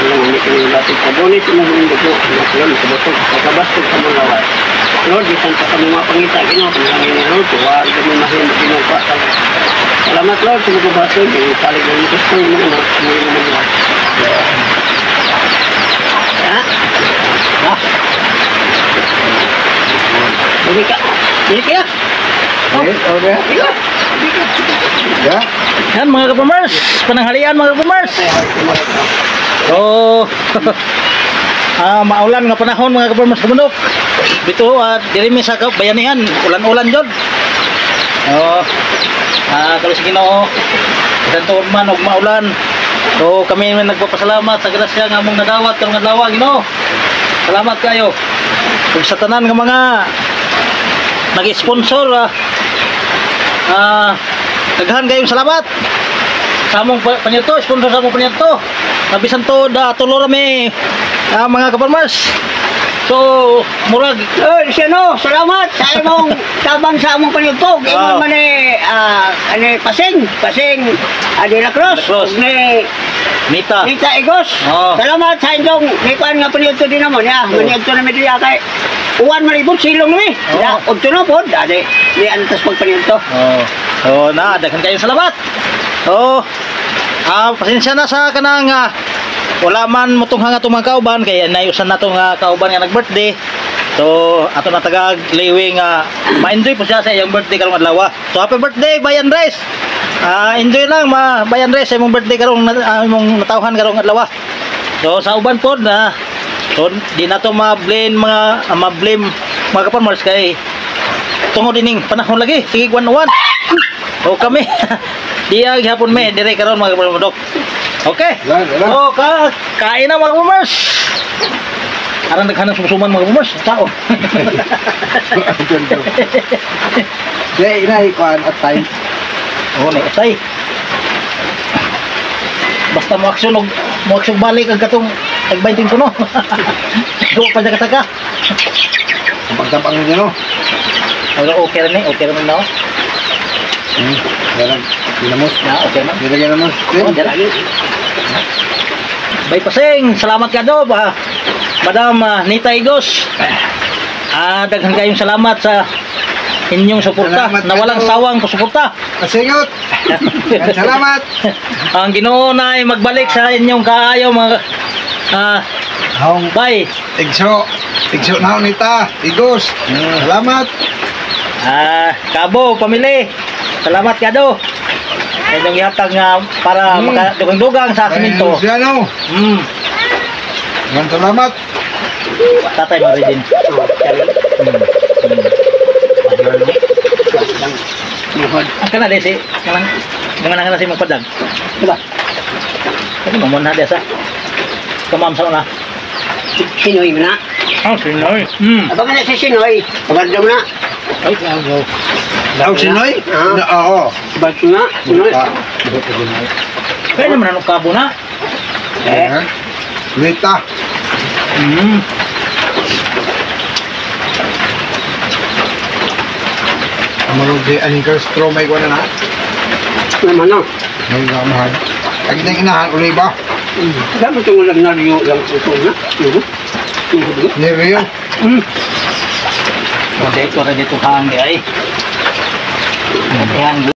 Ang hindi kami lapit sa bonit, imong dugo, Lord, makabusog, makabastog sa mga lawas. Lord, bisan pa kami mga pangita, Ginoo, kami ni Lord, tuwag kami mahimo, Ginoo, pa. Salamat, Lord, sa mga baso, salig ng gusto ng mga anak, mga mga. Ha? Ha? Dili ka. Dili ka. Okay. Ya. Yan mga ka-farmers, pananghalian mga ka-farmers. So, maulan nga panahon mga ka-farmers kabundok. Dito diri mi sa bayanihan, ulan-ulan jud. Oh, kalos Ginoo. Bisan tuod man og maulan. So kami man nagpapasalamat sa grasya nga among nadawat karong adlaw, Ginoo. Salamat kayo. Ug sa tanan nga mga nag-sponsor, daghan kayong salamat sa among panirto, sponsor sa among panirto. Bisan tuod tulo ra mi mga ka-farmers. So, murag Eh, siya no, salamat sa imong tabang sa among panudto. Ingon man ni ani Pasing, Pasing De La Cruz, De La Cruz. Ug ni Nita. Nita Igos. Salamat sa inyong gikuan nga panudto din namo niya. Maniadto na mi diya kay uwan man ibon silong mi. Ya, udto na pod, ade di antas pagpanudto. Oh. So na, daghan kayong salamat. Oh. Pasensya na sa kanang wala man motunghang atong mga kauban kay nayusan na tong kauban nga nag-birthday. So ato na tagag liwing ma-enjoy po siya sa iyang birthday karong adlaw. So happy birthday, Bay Andres. Enjoy lang ma Bay Andres sa imong birthday karong imong natawhan karong adlaw. So sa uban pod na so di na to ma-blame mga ma-blame mga ka-farmers kay tungod ining panahon lagi sige 1-1. O kami diya gihapon me dire karon mga ka-farmers. Okay. Wala. O ka kain na mga ka-farmers. Aran naghanap sumsuman mga ka-farmers. Tao. Di ina ikuan at time. Oo na atay. Basta mo aksyon og mo aksyon balik ang katong tag 20 kuno. Go pa dyan kasaka. Pagtabang niyo no. Pero okay ra ni, okay ra man na. Meron. Dinamos. Na okay man. Nilagyan naman. Oh, dyan lagi. Bay Paseng, salamat ka do ba. Madam Nita Igos. Daghan kayong salamat sa inyong suporta Salamat na walang kayo. sawang suporta. Pasingot. Salamat. Ang Ginoo na ay magbalik sa inyong kaayo mga Hong bay. Igso. Igso na nita. Igos. Salamat. Kabo, pamili. Salamat ka do. Inyong ihatag nga para makadugang-dugang sa simento. Ay, Luciano. Salamat. Tatay mo rin. Muhod. Ang kana di si kanang mga nang si magpadag. Diba? Kani mo na sa kamam sa una. Sinoy mo na. Ah, sinoy. Abang na si Sinoy. Abang na. Ay, go. Daw sinoy? Ah. Na, oo. Abang na. Sinoy. Ah, Kaya naman ano kabo na. Eh. ayan. Nita. Amarog di aning straw may kuha na na. Naman no. May gamahan. Ang inang inahan uli ba? Dapat itong lang nariyo lang ito na. Niriyo. O dito rin dito hang di ay. Hang.